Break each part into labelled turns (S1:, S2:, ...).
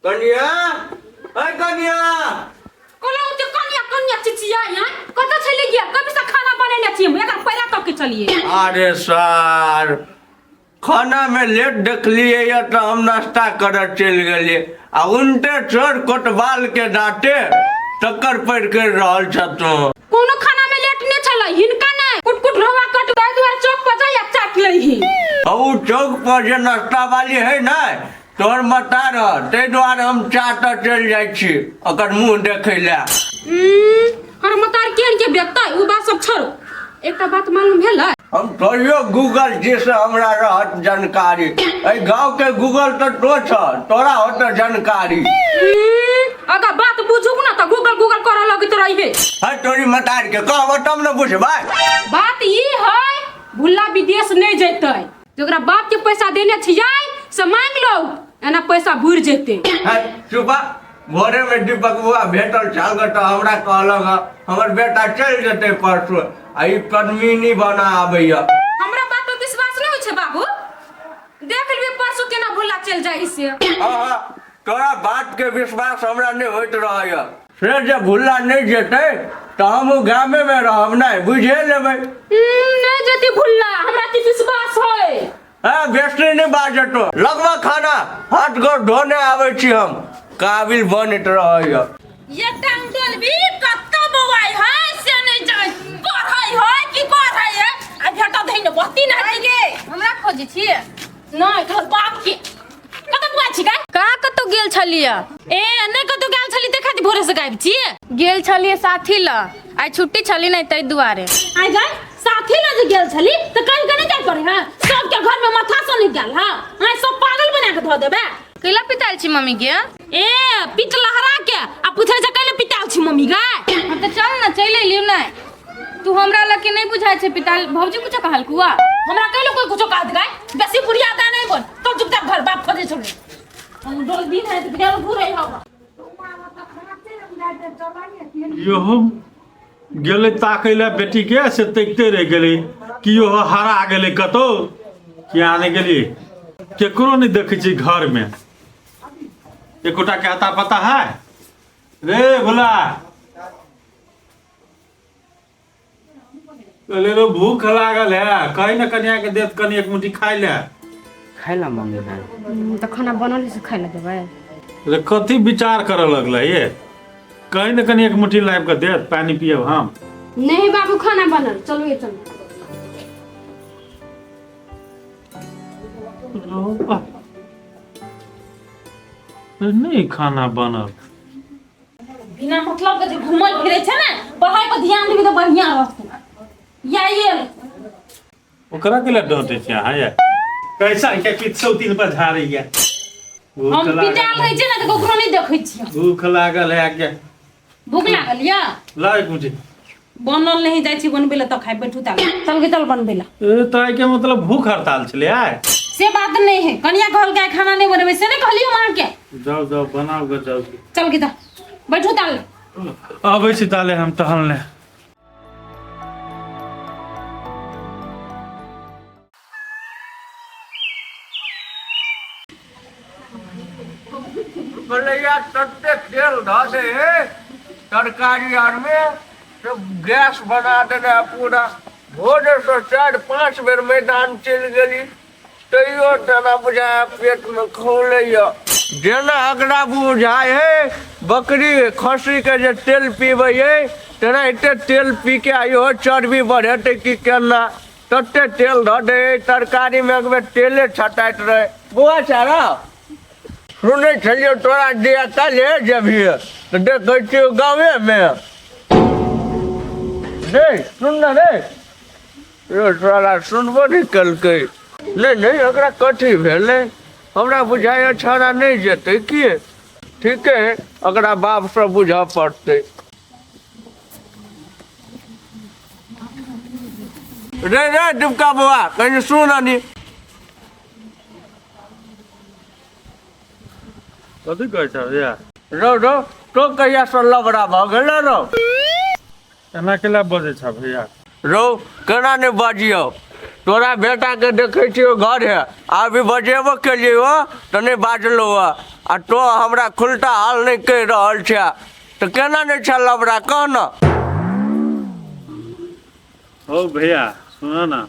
S1: कनिया, अय कनिया।
S2: कोला ओते कनिया कनिया चिचिया यहाँ कतऽ छलै गया? कभी से खाना बनेने छी हम, एकर पैरा तक के चलिए।
S1: अरे सर, खाना में लेट देखलिए या तो हम नाश्ता करऽ चलि गेलिए आ उनटे चोर कोतवाल के डांटे टक्कर पड़ कर रहल छतो।
S2: कोनो खाना में लेट नहीं छलै हिनका नै कुट कुट रवा कट ताहि दुआरे चौक पर जाय आ चाट लही।
S1: आ उ चौक पर जे नाश्ता वाली है ना तोहर मता रह, ताहि दुआरे हम चाटऽ चलि जाइ छी ओकर मुँह देखै लए।
S2: हर मतार केहन के देखतै ओ बात सब छोड़ो, एकटा बात मालूम भेलै?
S1: हम थोड़ियो गूगल जी से हमरा रहत जानकारी, एहि गाँव के गूगल तऽ तो छ, तोरा होत जानकारी।
S2: अगर बात बुझू ना तऽ गूगल गूगल करऽ लगैत रहिहे।
S1: है तोरी मतार के कहबो तब ने बुझबै।
S2: बात ई है भुल्ला विदेश नहीं जैतै, जकरा बाप के पैसा देने छियै से मांग लो, एना पैसा बुर जेते।
S1: है चुपा, भोरे में दीपक बुआ भेटल छल तऽ हमरा कहलक हँ, हमर बेटा चलि जेतै परसू आ ई पद्मिनी बना आबैया।
S2: हमरा बात पर विश्वास नहीं होइ छै बाबू, देख लेबै परसू केना भुल्ला चलि जाइ से।
S1: हाँ, तोरा बात के विश्वास हमरा नहि होइत रहैया, से जे भुल्ला नहि जेतै तऽ हम ओ गामेमे रहब नहि, बुझे लेबै।
S2: नहि जेती भुल्ला, हमरा की विश्वास है।
S1: हाँ, बेसी नहि बाजतो, लगबा खाना हाथ गोर धोने आबै छी हम, काबिल बनैत रहैया।
S2: ये टांग डोलबी कत्ता बौआई है से नहीं जान पढ़ै है की पढ़ै है आ भेटा धैन बत्ती ना गे।
S3: हमरा खोजै छियै?
S2: नहीं तोहर बाप के कतऽ बुआ छी गाय?
S3: कहाँ कतौ गेल छलियै?
S2: ए नहीं कतौ गेल छली, देखा दी भोरे से गायब छी।
S3: गेल छलियै साथी ल, आइ छुट्टी छली नहीं ताहि दुआरे।
S2: आइ गाय साथी ल जे गेल छली तऽ कहीं के नहीं जाय पड़े है, सबके घर में माथा से नहीं गेल है, आइ सब पागल बना के धऽ देबे।
S3: कैला पिताल छी मम्मी के?
S2: ए पिट लहरा के आ पूछै छै कैला पिताल छी मम्मी गाय?
S3: हाँ तऽ चल ना, चलि अयलियौ नहीं। तू हमरा लग के नहीं बुझाइ छै पिताल, भौजी कुछो कहलकुआ?
S2: हमरा कैलो कोई कुछो कहत गाय, बेसी बुढ़िया दा नहीं बन तब चुपचाप घर बाप खोजे छोड़े हम डोल दिन है तो भेल घुरे हवा।
S4: इहो गेलै ताकै लए बेटीके, से तकिते रहि गेलै कि इहो हरा गेलै कतौ किया नहि गेली, केकरो नहि देखै छी घरमे, एकोटा के अता पता है रे भोला? कहले रो भूख लागल है, कही ना कनिया के देत कनी एक मुट्ठी खाइ ले।
S5: खाइ ला मांगे है।
S3: तऽ खाना बनल है से खाइ ला देबै।
S4: रे कथी विचार करऽ लगलै ये, कही ना कनी एक मुट्ठी लाबि कऽ देत, पानि पियब हम।
S3: नहीं बाबू खाना बनल, चलू ये चलू।
S4: नहीं खाना बनल।
S2: बिना मतलब के जे घूमल फिरे छै ने, पढ़ाई पर ध्यान देबी तऽ बढ़िया रहतौ। या ये
S4: ओकरा के लिए डांटे छै अहाँ ये? कैसा के कि सौ तीन पर झाड़ै ये? भूख
S2: हम
S4: लागल
S2: पिटायल रहै छै ने तऽ ककरो नहि देखै छियै।
S4: भूख लागल है के।
S2: भूख लागल या?
S4: ला एक मुट्ठी।
S2: बनल नहीं जाइ छी बनबै लए तऽ खाइ बैठू ताल। चल के चल बनबै लए।
S4: ए तऽ आइ के मतलब भूख हड़ताल छलै आइ?
S2: से बात नहीं है, कनिया कहलकै आइ खाना नहीं बनेबै, से नहीं कहलियै हम अहाँके।
S4: जाउ जाउ बनाउ गे जाउ।
S2: चल के चल बैठू ताल।
S4: अबै छी ताले हम टहलने।
S1: भैया तते तेल धऽ दे है तरकारी आर में से गैस बना देने है पूरा। भोरे से 4-5 बेर मैदान चलि गेली तैयो तेना बुझाय पेट में खौलैया। जेना अगरा बुझाय है बकरी खस्सी के जे तेल पीबै है तेना एते तेल पी के इहो चर्बी बढ़ेतै कि केना, तते तेल धऽ दे तरकारी में एक बेर तेले छटाइत रहे। बौआ चारा सुनै छलियौ तोरा दिया काल्हि जेबही तऽ देखै छियौ गाँवेमे। रे सुन ने रे, यो साला सुनबो नहि केलकै। नहि नहि एकरा कथी भेलै, हमरा बुझाइए छौड़ा नहि जेतै की। ठीके एकरा बापसँ बुझऽ पड़तै। रे रे डिबका बौआ कनि सुन अनी।
S4: कथी कहै छह भैया?
S1: रौ रौ तो कहिया से लबड़ा भऽ गेल रौ?
S4: एना केला बजै छह भैया?
S1: रौ केना नहि बजियौ, तोरा बेटाके देखै छियौ घर है, अभी बजेबो केलियौ तऽ नहि बाजलौ हँ। आ तो हमरा खुलता हाल नहि कहि रहल छै तऽ केना नहि छै लबड़ा कह ने।
S4: हो भैया सुनो ना,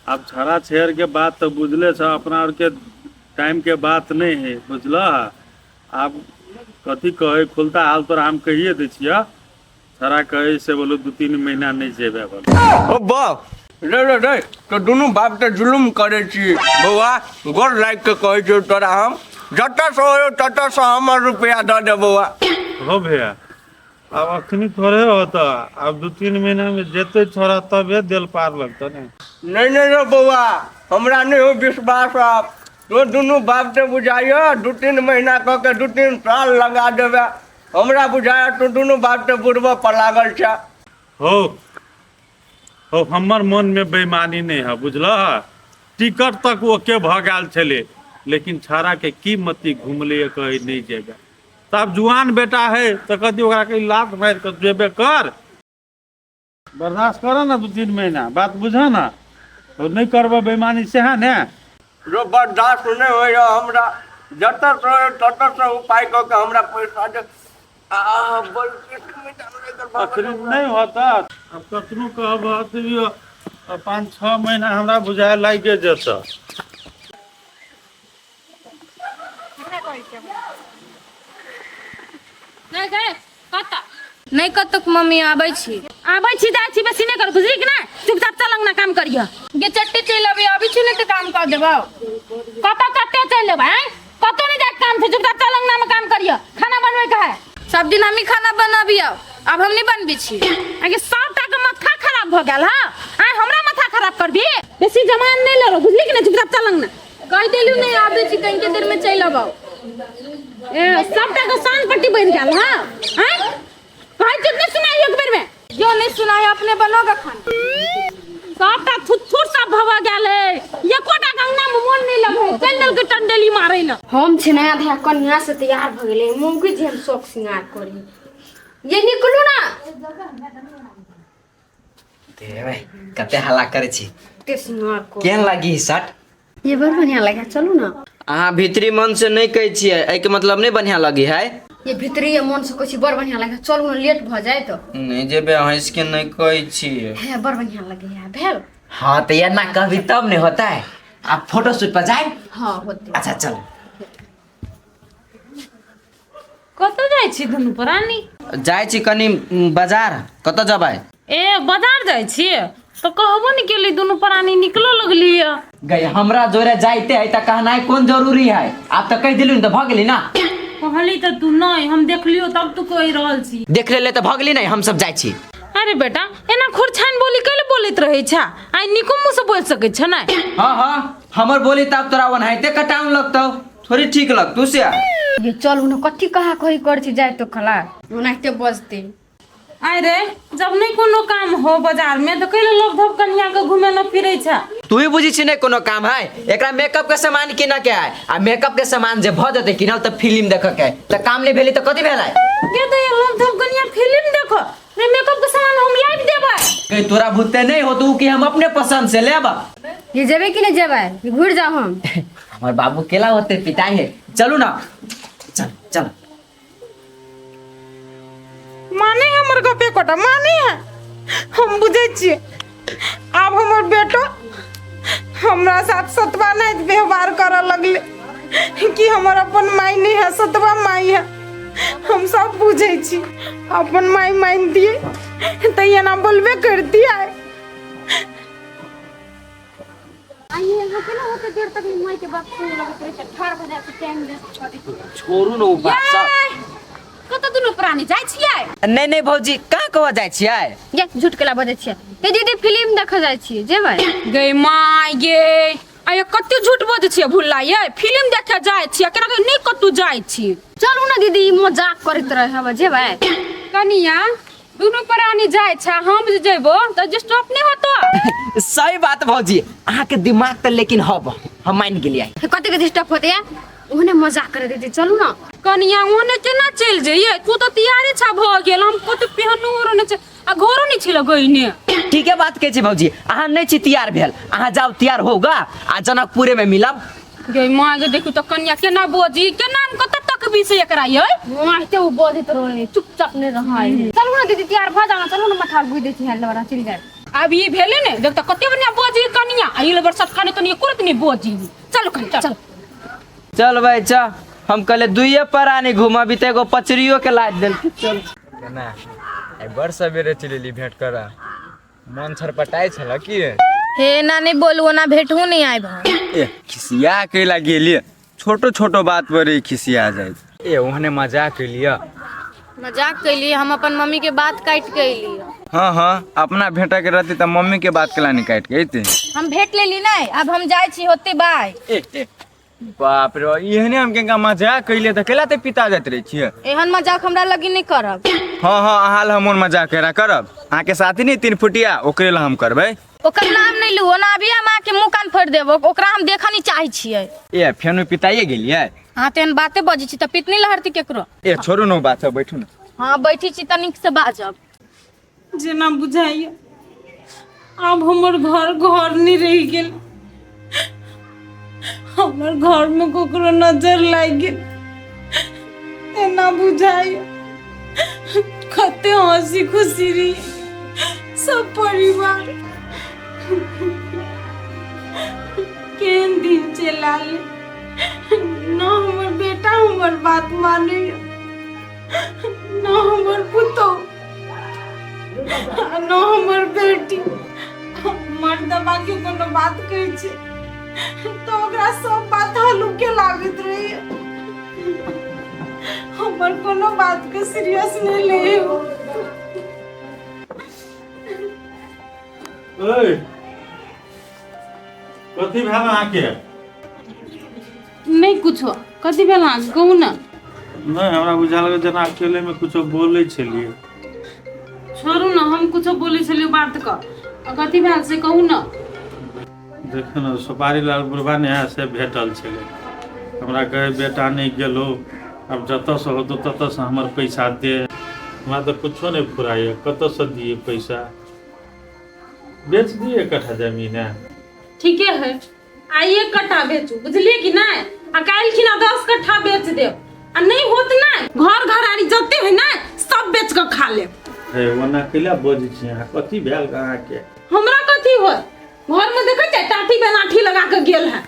S4: आब छड़ा छेड़ के बात तऽ बुझले छ, अपना और के टाइम के बात नहीं है, बुझल? आब कथी कहै, खुलता हाल तोरा हम कहिए दै छियह, छड़ा कहै से बोलो 2-3 महीना नहीं जेबे बोलो।
S1: ओ बा रे रे रे, तो दुनू बाप तऽ जुलुम करै छी बौआ, गोर लागि के कहै छियौ तोरा, हम जतऽ से हो ततऽ से हमर रुपया दऽ दे बौआ।
S4: हो भैया आब अखनी थोड़े होता, आब 2-3 महीना में जेते छोड़ा तबे दिल पार लगता ने।
S1: नहीं नहीं रे बौआ, हमरा नहीं हो विश्वास, आब तो दुनू बाप से बुझाइयो 2-3 महीना कह के 2-3 साल लगा देबे, हमरा बुझाया तू दुनू बाप से बुढ़बो पर लागल छै।
S4: हो हो, हमर मन में बेईमानी नहीं है, बुझल? टिकट तक ओके भ गेल छले, लेकिन छाड़ा के की मती घुमले कहे नहीं जेबे, तब जुआन बेटा है तो कथी ओकरा के लात मारि के जेबे कर, बर्दाश्त कर ना 2-3 महीना, बात बुझ ना, और नहीं करबो बेईमानी से है ने।
S1: जो बर्दाश्त नहीं होइए हमरा, जतऽ से होइए ततऽ से उपाय कऽ के हमरा पैसा दे। आ बड़
S4: अखनी नहीं होता, अब कतनो कहब तैयो 5-6 महीना हमरा बुझाय लागि जेतऽ।
S2: नहीं गए कतऽ?
S3: नहीं कतौ मम्मी, आबै छी।
S2: आबै छी जाइ छी, बेसी नहि कर, बुझली कि नहि? चुपचाप चल अंगना काम करिह।
S3: गे चट्टे चलि अबै, आबै छी नहि तऽ काम कऽ देबौ।
S2: कतऽ चट्टे चलि अबै? आँय कतौ नहि जाके काम छै, चुपचाप चल अंगना में काम करिह, खाना बनबै के है।
S3: सब दिन हमही खाना बनाबियौ, आब हम नहि बनबै छी।
S2: आगे सबटा के माथा खराब भऽ गेल हँ, आँय हमरा माथा खराब करबी? बेसी जमान नहि लड़ो, बुझली कि नहि? चुपचाप चल अंगना।
S3: कहि देलू नहि आबै छी, कनिके देर में चलि अबौ।
S2: ए सबटा के सान पट्टी बनि गेल हँ, आँय कहै छी नहि सुनाइ एक बेर में?
S3: जो नहीं सुनाई अपने बनोगा खाना।
S2: सबटा थुथुर सब भवा गेल है, एकोटा अंगना में मोन नहीं लगे, चलि देलकै टंडेली मारै लए।
S6: हम छै नया धया कन्या से तैयार भ गेलै, मौगी जे हम शौक श्रृंगार करी। ये निकलू ना।
S5: देवे कते हल्ला करै छी,
S6: ते श्रृंगार कर।
S5: केहन लागी शर्ट?
S6: ये बड़ बढ़िया लगे, चलू ना।
S5: अहाँ भीतरी मन से नहीं कहै छियै, एहिके मतलब नहीं बढ़िया लगी है?
S6: ये भीतरी मन से कहै छी बड़ बढ़िया लगे, चलू ना, लेट भ जाए तो।
S5: नहीं जेबे, हंस के नहीं कहै छियै।
S6: है बड़ बढ़िया लगे है भेल।
S5: हाँ तो ये ना कभी तब नहीं होता है, आप फोटो शूट पर जाए।
S6: हाँ होते।
S5: अच्छा चल।
S2: कतऽ जाइ छी दुनू प्राणी?
S5: जाइ छी कनी बाजार। कतऽ जबै?
S2: ए बाजार जाइ छियै तऽ कहबो ने केली, दुनू प्राणी निकलो लगली।
S5: गई हमरा जोरे जाइते है तऽ कहनाइ कोन जरूरी है, आप तऽ कहि दिलु ने तऽ भऽ गेली ना।
S2: कहली तऽ तू नहीं, हम देखलियो तब तू कहि रहल छी।
S5: देख लेले तऽ भऽ गेली नहीं, हम सब जाइ छी।
S2: अरे बेटा एना खुरछान बोली कैले बोलैत रहै छ, आइ निको मुँह से बोल सकै छ नै?
S5: हाँ हाँ हमर बोली तब तोरा ओनाहिते कटाउन लगतौ, थोड़ी ठीक लगतौ से।
S6: ये चलू ना, कथी कहा कही कर छी जाए तो खला ओनाहिते बजते।
S2: आइ रे जब नहीं कोनो काम हो बाजार में तो कैले लोग धप कन्या के घूमे न फिरै छ?
S5: तू ही बुझी छी नहीं कोनो काम है, एकरा मेकअप के सामान किन के है, आ मेकअप के सामान जे भ जेतै किनल तऽ फिल्म देख के, तऽ काम नहीं भेली तऽ कथी भेलै?
S2: के तो ये लोग धप कन्या फिल्म देखो रे, मेकअप के सामान हम लाइव देबै।
S5: कहीं तोरा भूते नहीं हो तू कि हम अपने पसंद से लेब।
S6: ये जेबे कि नहीं जेबै? घुर जाओ हम।
S5: हमर बाबू केला होते पिताई है, चलू ना, चल चल।
S2: माने हमर गपे कोटा माने है, हम बुझै छियै आब हमर बेटो हमरा साथ सतवा नहीं व्यवहार करऽ लगले कि हमर अपन माई नहीं है, सतवा माई है। हम सब बुझै छी, अपन माई मान दिए तऽ एना बोलबे करती। आइ
S6: आइए यहाँ केना होते देर तक माई के बात सुने लगैत रहै छै, ठाढ़ भऽ जाइ छै टाइम वेस्ट करै छै।
S5: छोड़ू ने ओ बात सब।
S2: कतऽ दुनू प्राणी जाइ छियै?
S5: नहीं नहीं भौजी, कहाँ कहाँ जाइ छियै?
S6: ये झूठ केला बजै छियै। ये दीदी फिल्म देखऽ जाइ छियै, जेबै?
S2: गे माय गे, आइ कते झूठ बजै छियै भुल्ला, ये फिल्म देखे जाइ छियै केना के नहि कतौ जाइ छी।
S6: चलू ना दीदी, ई मजाक करैत रहै हवे, जेबै?
S2: कनिया दुनू प्राणी जाइ छै, हम जे जेबो तऽ डिस्टर्ब नहि होतो?
S5: सही बात भौजी, अहाँ के दिमाग तऽ लेकिन हब, हम मान गेलियै।
S6: कते के डिस्टर्ब होते या, ओहने मजाक करे दीदी, चलू ना।
S2: कनिया ओहने केना चलि जइयै, तू तऽ तैयारे छा भऽ गेल, हम कते पेहनो ओढ़ो नहि छै आ घरो नहि छी लगैने।
S5: ठीके बात कहै छी भौजी, अहाँ नहि छी तैयार भेल, अहाँ जाउ तैयार होगा आ जनकपुरे में मिलब।
S3: गे माँ गे देखू तऽ कनिया केना बजी केना हम कतऽ तक भी से एकरा यै
S6: ओनाहिते ओ बजैत रहलै, चुपचाप नहि रहै। चलू ने दीदी, तैयार भऽ जाउ ने, चलू ने मथा गुइ दै छी लबरा चलि जायब।
S3: आब ई भेलै ने देख तऽ कते बढ़िया बजी कनिया आ ई लबर सटका नहि तनी एको रत्ती नहि बजी। चलू कनि चल।
S5: चल भाई चल, हम कहले दुइये प्राणी घूमबी तऽ एगो पचरियो के लाद देलकै। चल
S7: केना आइ बड़ सवेरे चलि एली भेंट करऽ, मन छरपटाइ छल की?
S6: हे एना नहि बोलू, ओना भेटहु नहि आयब हम।
S7: ए खिसिया कैला गेलियै, छोटो छोटो बात पर ई खिसिया जाइ। ए ओहने मजाक केलियै।
S6: मजाक कैलियै? हम अपन मम्मी के बात काटि के एलियै।
S7: हाँ हाँ, अपना भेंटके रहती तऽ मम्मी के बात केला नहीं काटि के अयती?
S6: हम भेंट लेली नहि, आब हम जाइ छी, होते बाय।
S7: ए ए बाप रे, एहने हम केनका मजाक कैलियै तऽ कैला तऽ पिता जाइत रहै छियै?
S6: एहन मजाक हमरा लगी नहि करब।
S7: हाँ हाँ, अहाँ लए हम मोन मजाक केना करब? अहाँके साथी नहि 3 फुटिया, ओकरे लए हम करबै।
S6: ओकर नाम नहि लू, ओना अभी हम अहाँके मुँह कान फोड़ि देब। ओकरा हम देखऽ नहि चाहै छियै।
S7: ए फेनो पिताइए गेलियै?
S6: अहाँ तऽ एहन बाते बजै छी तऽ पितनी लहरती केकरो।
S7: ए छोड़ू ने ओ बात सब, बैठू ने।
S6: हाँ बैठी छी तऽ नीकसँ बाजब।
S2: जेना बुझाइए आब हमर घर घर नहि रहि गेल, हमर घरमे ककरो नजर लागि गेल एना बुझाइए। कते हंसी खुशी रही सब परिवार, केहन दिन चलि आयल। न हमर बेटा हमर बात मानैए, न हमर पुतोह, न हमर बेटी। मर्दबा के कोनो बात कहै छै तऽ ओकरा सब बात हलुके लागैत रहैए, हमर कोनो बात के सीरियस नहि लै।
S4: ओए कथी भेल अहाँके?
S2: नहि कुछो। कथी भेल अहाँके, कहू ने।
S4: नहि, हमरा बुझायल जेना अकेलेमे कुछो बोलै छलियै।
S2: छोड़ू ने, हम कुछो बोलै छलियै बात कऽ, आ कथी भेल से कहू ने।
S4: देखियौ ने, सुपारी लाल बुढ़बा ने है से भेटल छलै हमरा, कहै बेटा नहि गेलो, आब जतऽसँ होतौ ततऽसँ हमर पैसा दे। हमरा तऽ कुछो नहि फुराइए, कतऽसँ दियै पैसा? बेच दियै कट्ठा जमीन है।
S2: ठीके है, आइ 1 कट्ठा बेचू, बुझलियै कि नहि? आ काल्हि खिना 10 कट्ठा बेच देब, आ नहि होत ने घर घरारी जते है ने सब बेच कऽ खा लेब।
S4: हे ओना कैला बजै छी अहाँ? कथी भेल अहाँके?
S2: हमरा कथी होत, घर में देखै छै टाटी बेनाठी लगा के गेल है।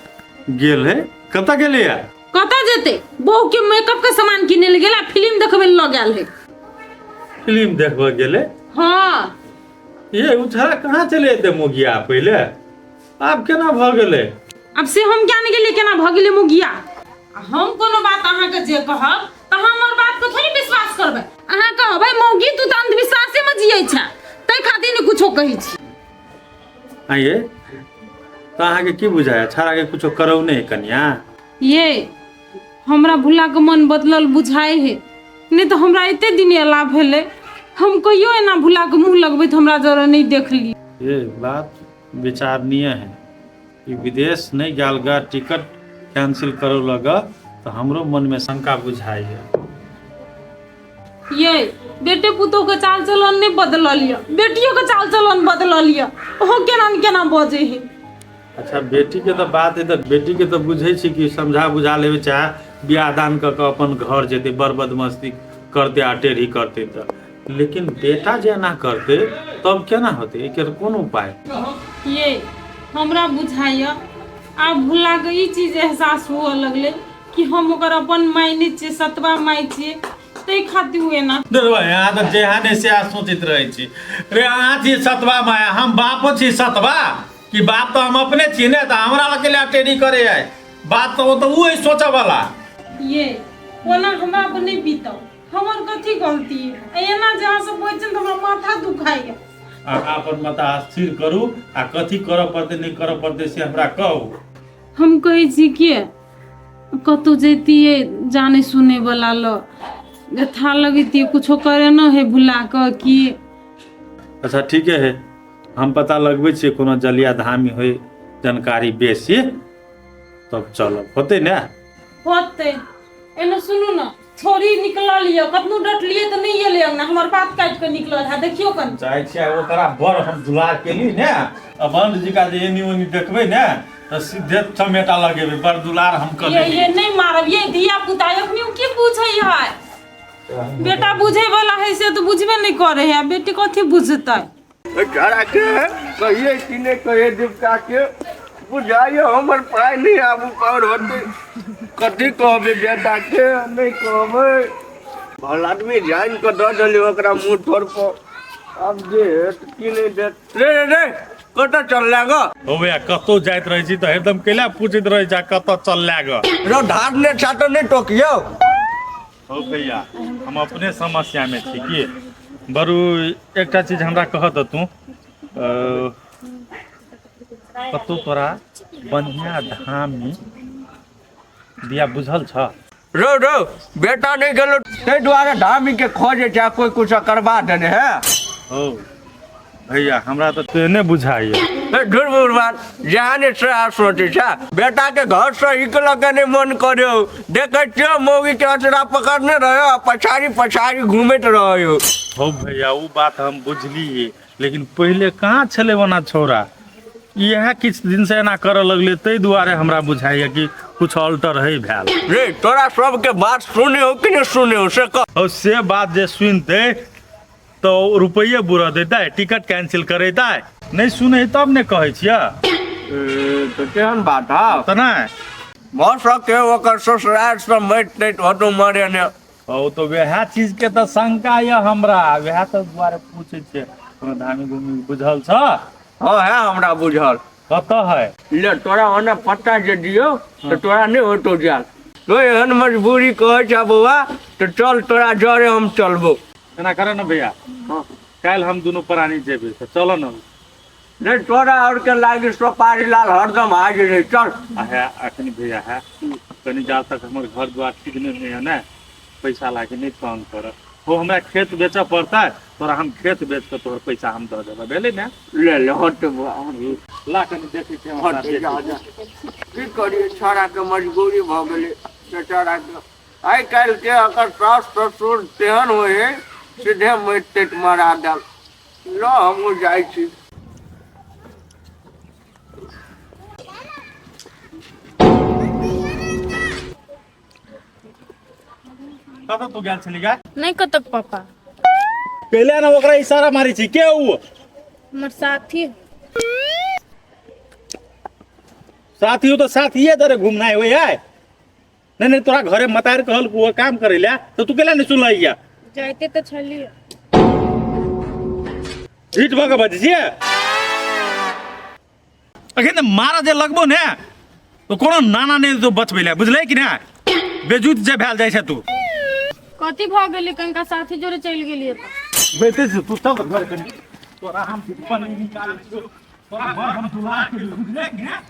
S4: गेल है? कतऽ गेलैया?
S2: कतऽ जेतै, बहू के मेकअप के सामान किने ले गेल आ फिल्म देखबै लऽ गेल है।
S4: फिल्म देखबऽ गेलै?
S2: हाँ।
S4: ये उछड़ा कहाँ चले एते मोगिया पहिले, आब केना भऽ गेलै?
S2: आब से हम क्या नहि गेलियै केना भऽ गेलै मुगिया। आ हम कोनो बात अहाँके जे कहब तऽ अहाँ हमर बात के थोड़ी विश्वास करबै। अहाँ कहबै मौगी तू तऽ अंधविश्वासे में जियै छै, ताहि खातिर ने कुछो कहै छी।
S4: आइए तऽ अहाँके की बुझाया, छाड़ाके कुछो करौ नहि कनिया?
S2: ये हमरा भुला के मन बदलल बुझाइ है, नहि तऽ हमरा एते दिन एला भेलै हम कहियो एना भुला के मुँह लगबैत हमरा जरा नहि देखली।
S4: ये बात विचारणीय है, ई विदेश नहि गेल गा, टिकट कैंसिल करो लगा तऽ हमरो मनमे शंका बुझाइए।
S2: ये बेटे पुतोह के चाल चलन नहि बदलल यऽ, बेटियो के चाल चलन बदलल यऽ, ओहो केना ने केना बजै है।
S4: अच्छा बेटीके तऽ बात है, तऽ बेटीके तऽ बुझै छी कि समझा बुझा लेबै, चाहे बियाह दान कऽ कऽ अपन घर जेतै, बड़ बदमस्ती करतै आ टेढ़ी करतै तऽ, लेकिन बेटा जे एना करतै तब केना होतै? एकर कोन उपाय?
S2: ये हमरा बुझाइए आब भुलाके ई चीज एहसास हुअ लगलै कि हम ओकर अपन माय नहि छियै, सतबा माय छियै, ताहि खातिर ओ एना।
S4: देखबै अहाँ तऽ जेहा नहि सएह सोचैत रहै छी रे। अहाँ छी सतबा माय, हम बापो छी सतबा कि? बाप तऽ हम अपने छी ने, तऽ हमरा लग केला टेढ़ी करे है बात? तऽ ओ तऽ ओ है सोचऽ वाला।
S2: ये ओना हमरा पर नहि बीतौ, हमर कथी गलती है? एना जे अहाँ सब बजै छियै ने तऽ हमरा माथा दुखाइए।
S4: अहाँ अपन माथा स्थिर करू आ कथी करऽ पड़तै नहि करऽ पड़तै से हमरा कहू।
S2: हम कहै छी कि कतहु जैतियै जानै सुनैवला लग, व्यथा लगैतियै, कुछो करे न है भुला कऽ कि।
S4: अच्छा ठीके है, हम पता लगबै छियै, कोनो जलिया धामी होइ जानकारी बेसी तब चलब, होतै ने?
S2: होतै। एने सुनू ने, छोरी निकलल यऽ, कतनो डटलियै तऽ नहि एलै अंगना, हमर बात काटि कऽ निकलल है, देखियौ कनि।
S4: चाहै छियै ओकरा बड़ हम दुलार केली ने, अबंड जी का जे एनी ओनी देखबै ने तऽ सीधे चमेटा लगेबै बड़ दुलार हम कर
S2: ये ये नहीं मारब ये धिया पुता अखनी उ की पूछै है बेटा बुझे वाला है से तो बुझबे नहीं करे है बेटी कथी बुझतै
S1: बेचारा के कहिए कि नहि कहिए दीपिका के बुझाइए हमर पाइ नहि आबू पर होतै कथी कहबै बेटा के नहि कहबै भल आदमी जानि कऽ दऽ देलियै ओकरा मुँह ठोर पर आब जे हेत कि नहि देत रे रे रे कतऽ चलले गो
S4: हो भैया कतौ जाइत रहै छी तऽ हरदम कैला पूछैत रहै छै कतऽ चलले ग
S1: रो धार ने छा तऽ नहि टोकियौ
S4: हो भैया हम अपने समस्या में छी की बरू एकटा चीज हमरा कह दे तू कतौ तोरा बढ़िया धामी बिया बुझल छ
S1: रो रो बेटा नहीं गेलो ताहि दुआरे धामी के खोजे छै कोई कुछ करबा देने है
S4: हो भैया हमरा तऽ तेने बुझाइए
S1: ए, झूठ बुढ़ बात जहाँ ने सएह सोचै छै बेटा के घर से निकलऽ के नहीं मन करियौ देखै छियौ मौगी के अचरा पकड़ने रहो आ पछाड़ी पछाड़ी घूमैत रहो
S4: हो भैया ओ बात हम बुझलियै लेकिन पहिले कहाँ छलै ओना छौड़ा इएह किछु दिनसँ एना करऽ लगलै ताहि दुआरे हमरा बुझाइए कि किछु अल्टर है भेल
S1: रे तोरा सबके बात सुने हो कि नहीं सुने हो से कह
S4: और से बात जे सुनते तऽ रुपैए बुरा देतै टिकट कैंसिल करेतै नहि सुनै तब ने कहै छियै
S1: ए, तऽ केहन बात हौ
S4: तऽ नहि
S1: भऽ सके ओकर ससुराल से मरि तरि होतौ मरे ने
S4: ओ तऽ वएह चीजके तऽ शंका यऽ हमरा वएह तऽ दुआरे पूछै छियै कोनो धामी घूमी बुझल छ
S1: हँ है हमरा बुझल
S4: कतऽ है
S1: ले तोरा ओना पत्ता जे दियौ तऽ तोरा नहि होतौ जायल तो एहन मजबूरी कहै छ बौआ तऽ चल तोरा जरे हम चलबो
S4: एना कर ने भैया काल्हि हम दुनू प्राणी जेबै तऽ चल ने
S1: नहीं तोरा और के लागी सोपारी लाल हरदम हाजिर है चल
S4: आ है अखनी भैया है कनी जा तक हमर घर द्वार ठीक नहीं होइए ने पैसा लाके नहीं तंग कर हो हमरा खेत बेचऽ पड़तै तोरा हम खेत बेच कऽ तोहर पैसा हम दऽ देबै भेलै ने
S1: ले ले हट बौआ, हट।
S4: ला कनी देखै छियै हम
S1: हट
S4: अपना
S1: जा
S4: बेटी।
S1: जा की करिए छोड़ा के मजबूरी भऽ गेलै बेचारा के आइ काल्हि के अगर सास ससुर तेहन होइ है सीधे मरि तरि मरा देल ल हमहूँ जाइ छी
S4: कतऽ तू गेल छली गा
S6: नहि कतऽ पापा
S4: पहिले ने ओकरा इशारा मारै छी के उ
S6: हमर साथी
S4: साथी हो तऽ साथिये दरे घूमनाइ होइ है नहीं नहीं तोरा घरे मतार कहल वो काम करे ला तो तू केला नहीं सुनलही
S6: जाइते तऽ छलियै
S4: ढीठ भऽ के बजै छियै अखन तऽ मारा जे लगबो ने तो कोनो नाना नहि तो बचबै ला बुझलै कि ना बेजूत जे भेल जाइ छै तू
S6: कथी भऽ गेलै कनिका साथी जोरे चलि गेलियै तऽ
S4: बैठे छी तू चल घर कनि तोरा हम निकालै छियौ तोरा घर हम दुला के बुझलै कि ना।